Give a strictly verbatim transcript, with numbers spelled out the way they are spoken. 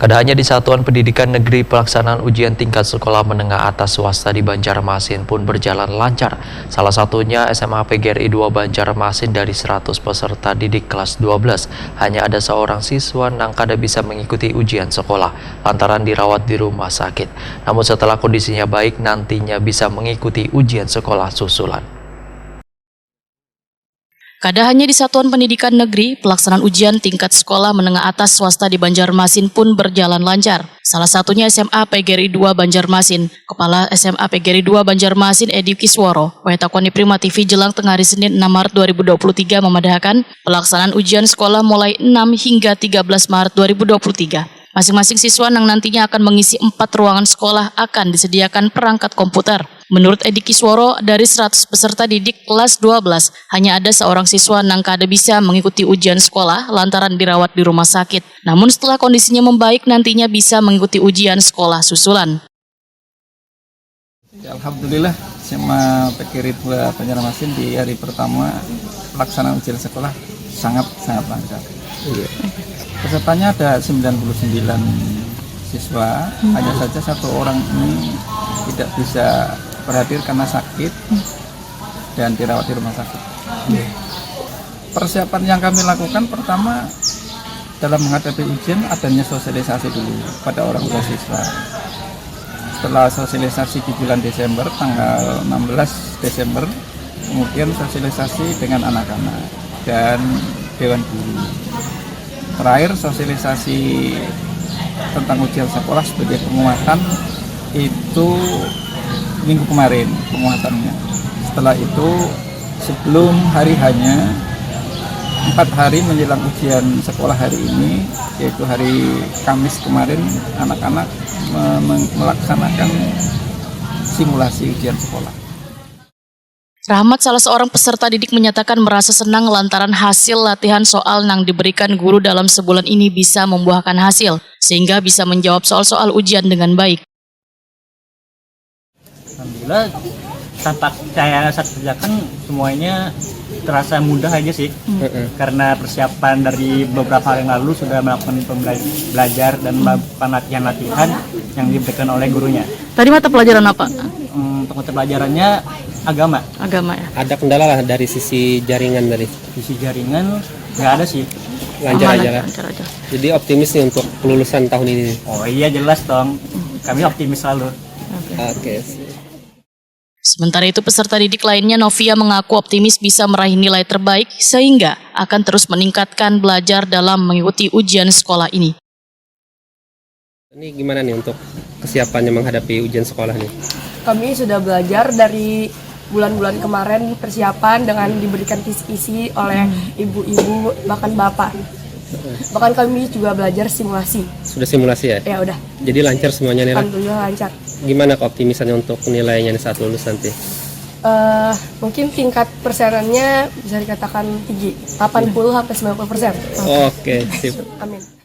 Kada hanya di Satuan Pendidikan Negeri, pelaksanaan ujian tingkat sekolah menengah atas swasta di Banjarmasin pun berjalan lancar. Salah satunya S M A P G R I dua Banjarmasin. Dari seratus peserta didik kelas dua belas, hanya ada seorang siswa nang kada bisa mengikuti ujian sekolah lantaran dirawat di rumah sakit. Namun setelah kondisinya baik, nantinya bisa mengikuti ujian sekolah susulan. Kada hanya di Satuan Pendidikan Negeri, pelaksanaan ujian tingkat sekolah menengah atas swasta di Banjarmasin pun berjalan lancar. Salah satunya S M A P G R I dua Banjarmasin. Kepala S M A P G R I dua Banjarmasin, Edi Kisworo, wayatakon di Prima T V jelang tengah hari Senin, enam Maret dua ribu dua puluh tiga, memadahakan pelaksanaan ujian sekolah mulai enam hingga tiga belas Maret dua ribu dua puluh tiga. Masing-masing siswa nang nantinya akan mengisi empat ruangan sekolah akan disediakan perangkat komputer. Menurut Edi Kisworo, dari seratus peserta didik kelas dua belas, hanya ada seorang siswa nang kada bisa mengikuti ujian sekolah lantaran dirawat di rumah sakit. Namun setelah kondisinya membaik, nantinya bisa mengikuti ujian sekolah susulan. Ya, Alhamdulillah, S M A P G R I dua Banjarmasin di hari pertama pelaksanaan ujian sekolah sangat-sangat lancar. Iya. Pesertanya ada sembilan puluh sembilan siswa, hanya saja satu orang ini tidak bisa berhadir karena sakit dan dirawat di rumah sakit. Persiapan yang kami lakukan, pertama, dalam menghadapi ujian, adanya sosialisasi dulu pada orang tua siswa. Setelah sosialisasi di bulan Desember, tanggal enam belas Desember, kemudian sosialisasi dengan anak-anak dan dewan guru. Terakhir, sosialisasi tentang ujian sekolah sebagai penguatan itu minggu kemarin, penguatannya. Setelah itu, sebelum hari hanya empat hari menjelang ujian sekolah hari ini, yaitu hari Kamis kemarin, anak-anak me- me- melaksanakan simulasi ujian sekolah. Rahmat, salah seorang peserta didik, menyatakan merasa senang lantaran hasil latihan soal nang diberikan guru dalam sebulan ini bisa membuahkan hasil, sehingga bisa menjawab soal-soal ujian dengan baik. Alhamdulillah, tanpa saya saat kerjakan, semuanya terasa mudah aja sih. Karena persiapan dari beberapa hari yang lalu sudah melakukan pembela- belajar dan melakukan latihan-latihan yang diberikan oleh gurunya. Tadi mata pelajaran apa? Hmm, untuk mata pelajarannya agama. Agama, ya. Ada kendala lah dari sisi jaringan tadi. Sisi jaringan nggak ada sih. Lancar Aman aja lah, lah. lancar aja. Jadi optimis nih untuk kelulusan tahun ini. Oh iya, jelas dong. Kami optimis selalu. Oke. Sementara itu, peserta didik lainnya, Novia, mengaku optimis bisa meraih nilai terbaik sehingga akan terus meningkatkan belajar dalam mengikuti ujian sekolah ini. Ini gimana nih untuk kesiapannya menghadapi ujian sekolah nih? Kami sudah belajar dari bulan-bulan kemarin, persiapan dengan diberikan kisi-kisi oleh ibu-ibu, bahkan bapak. Bahkan kami juga belajar simulasi. Sudah simulasi ya? Ya udah, Jadi lancar semuanya nih lah. Alhamdulillah lancar. Gimana keoptimisannya untuk nilainya nih saat lulus nanti? Eh, mungkin tingkat persenannya bisa dikatakan tinggi, delapan puluh sampai sembilan puluh persen. Oke, sip. Amin.